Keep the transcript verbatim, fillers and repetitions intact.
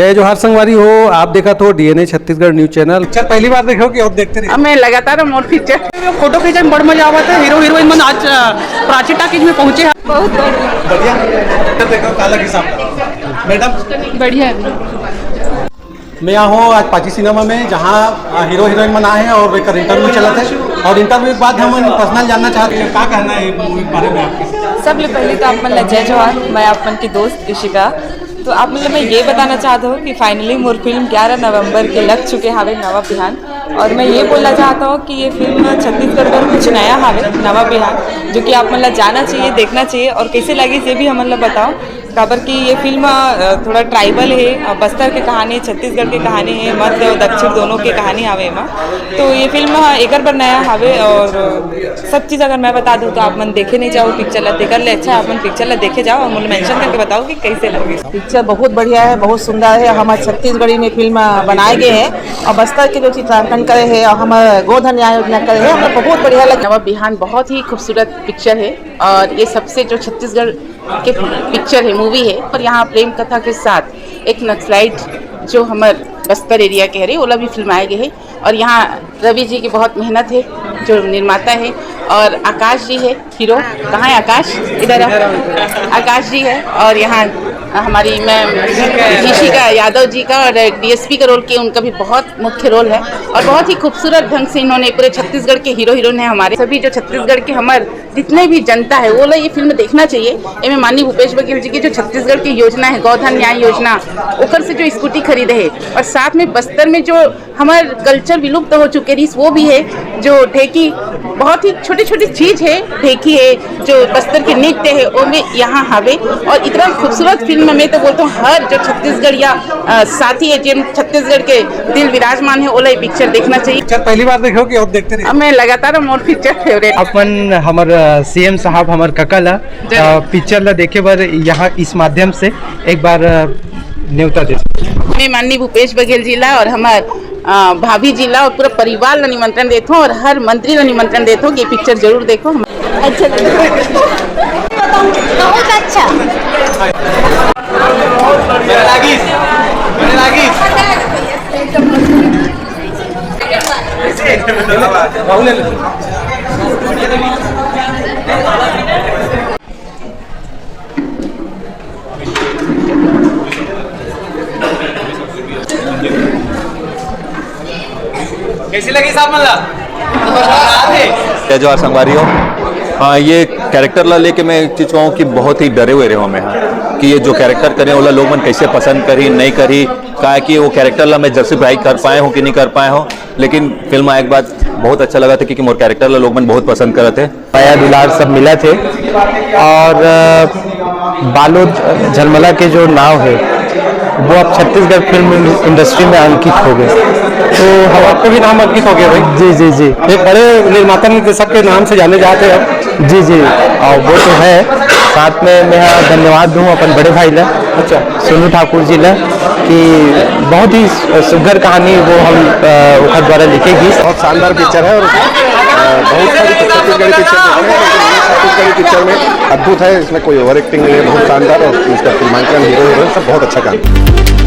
जय जोहार संगवारी हो, आप देखत हो DNA Chhattisgarh news channel. Picture पहली बार देखे हो कि और देखते रहे? मैं लगातार मोर पिक्चर। फोटो खींचे में बड़ मजा आवत है। हीरो हीरोइन मन आज, अ, प्राची टाकीज में पहुंचे हैं। बहुत बढ़िया। बढ़िया। पिक्चर देखो, का लगी साहब? मैडम? बढ़िया है। मैं यहाँ हूँ आज पाची सिनेमा में, जहाँ, अ, हीरो हीरोइन मन आए हैं और एक इंटरव्यू चलत है। और इंटरव्यू के बाद हम पर्सनल जानना चाहते हैं, क्या कहना है मूवी के बारे में आपके? सबले पहले तो आप मन ला जय जोहार, मैं आप मन की दोस्त इशिका। तो आप मन ला मैं ये बताना चाहत हूँ कि फाइनली मोर फिल्म ग्यारह नवंबर के लग चुके हावे नवा बिहान। और मैं ये बोलना चाहता हूँ कि ये फिल्म छत्तीसगढ़ पर कुछ नया हावे, नवा बिहान, जो कि आप मन ला जाना चाहिए, देखना चाहिए। और कैसे लगी ये भी हमन ला बताओ, काबर कि ये फिल्म, अ, थोड़ा ट्राइबल है, अ, बस्तर के कहानी, छत्तीसगढ़ के कहानी है, मध्य और दक्षिण दोनों के कहानी हावे एमा। तो ये फिल्म, अ, एकर बर नया हावे और सब चीज अगर मैं बता दूं तो आप मन देखे नहीं जाओ पिक्चर ला, तेकर ले अच्छा आप मन पिक्चर ला देखे जाओ और मुझे मेंशन करके बताओ कि कैसे लगे। पिक्चर बहुत बढ़िया है, बहुत सुंदर है। हमारे छत्तीसगढ़ी में फिल्म बनाए गए हैं और बस्तर के जो चित्रांकन करे हैं और हमारे गोधन न्याय योजना करे हैं, हमको बहुत बढ़िया लगा। नवा बिहान बहुत ही खूबसूरत पिक्चर है और ये सबसे जो छत्तीसगढ़ के पिक्चर है, मूवी है, और यहाँ प्रेम कथा के साथ एक नक्सलाइट जो हमर बस्तर एरिया के हरे, ओला भी फिल्माए गए है। और यहाँ रवि जी की बहुत मेहनत है, जो निर्माता है, और आकाश जी है हीरो। कहाँ है आकाश? इधर है। आकाश जी है, और यहाँ हमारी मैम ऋषिका यादव जी का और डीएसपी का रोल किए, उनका भी बहुत मुख्य रोल है। और बहुत ही खूबसूरत ढंग से इन्होंने पूरे छत्तीसगढ़ के हीरो हीरोइन है हमारे, सभी जो छत्तीसगढ़ के हमारे जितने भी जनता है, वो लोग ये फिल्म देखना चाहिए। एमे माननीय भूपेश बघेल जी की जो छत्तीसगढ़ की योजना है, गौधन न्याय योजना, ओकर से जो स्कूटी खरीदे है, और साथ में बस्तर में जो हमार कल्चर विलुप्त हो चुके रहीस, वो भी है। जो ढेकी, बहुत ही छोटी छोटी चीज है, ढेकी है, जो बस्तर के नृत्य है, वो में यहाँ हवे। और इतना खूबसूरत फिल्म में तो बोलता हूँ, हर जो छत्तीसगढ़िया, अ, साथी है, जिन छत्तीसगढ़ के दिल विराजमान है, ओला ये पिक्चर देखना चाहिए। पिक्चर पहली बार देखे हो कि और देखते रहे? अब मैं लगातार मोर पिक्चर फेवरेट। अपन हमर, अ, सीएम साहब हमर कका ला, अ, पिक्चर ला देखे बर यहाँ इस माध्यम से एक बार, अ, न्योता दे। मैं माननीय भूपेश बघेल जी ला और हमर, अ, भाभी जी ला और पूरा परिवार ला निमंत्रण देत हूँ और हर मंत्री ला निमंत्रण देत हूँ कि ये पिक्चर जरूर देखो। अच्छा लगा। बहुत अच्छा। कैसी लगी साहब मला? जय जोहार संगवारी हो। हाँ, ये कैरेक्टर ला लेके मैं एक चीज कहूँ कि बहुत ही डरे हुए रहे हूँ मैं, हाँ, कि ये जो कैरेक्टर करे, ओला लोग मन कैसे पसंद करी, नहीं करी, काहे कि वो कैरेक्टर ला मैं जस्टिफाई कर पाए हूँ कि नहीं कर पाए हूँ। लेकिन फिल्म आए के बाद बहुत अच्छा लगा था, क्योंकि मोर कैरेक्टर ला लोग मन बहुत पसंद करत है। मया दुलार सब मिलत हे। और, अ, बालोद झलमला के जो नाव हे, वो अब छत्तीसगढ़ फिल्म इंडस्ट्री में अंकित हो गए। तो हम आपका भी नाम अंकित हो गया भाई। जी, जी, जी। एक बड़े निर्माता निर्देशक के नाम से जाने जाते हैं। जी, जी। और वो तो है। साथ में मैं यहाँ धन्यवाद दूँ अपन बड़े भाई ला। अच्छा। सोनू ठाकुर जी ला कि बहुत ही सुघर कहानी वो हम, अ, ओखर द्वारा लिखे गिस। बहुत शानदार पिक्चर है और, अ, बहुत सारी छत्तीसगढ़ी पिक्चर देखते हैं, लेकिन ये छत्तीसगढ़ी पिक्चर में अद्भुत है। इसमें कोई ओवर एक्टिंग नहीं है, बहुत शानदार। और इसका फिल्मांकन, हीरो हीरोइन सब बहुत अच्छा काम।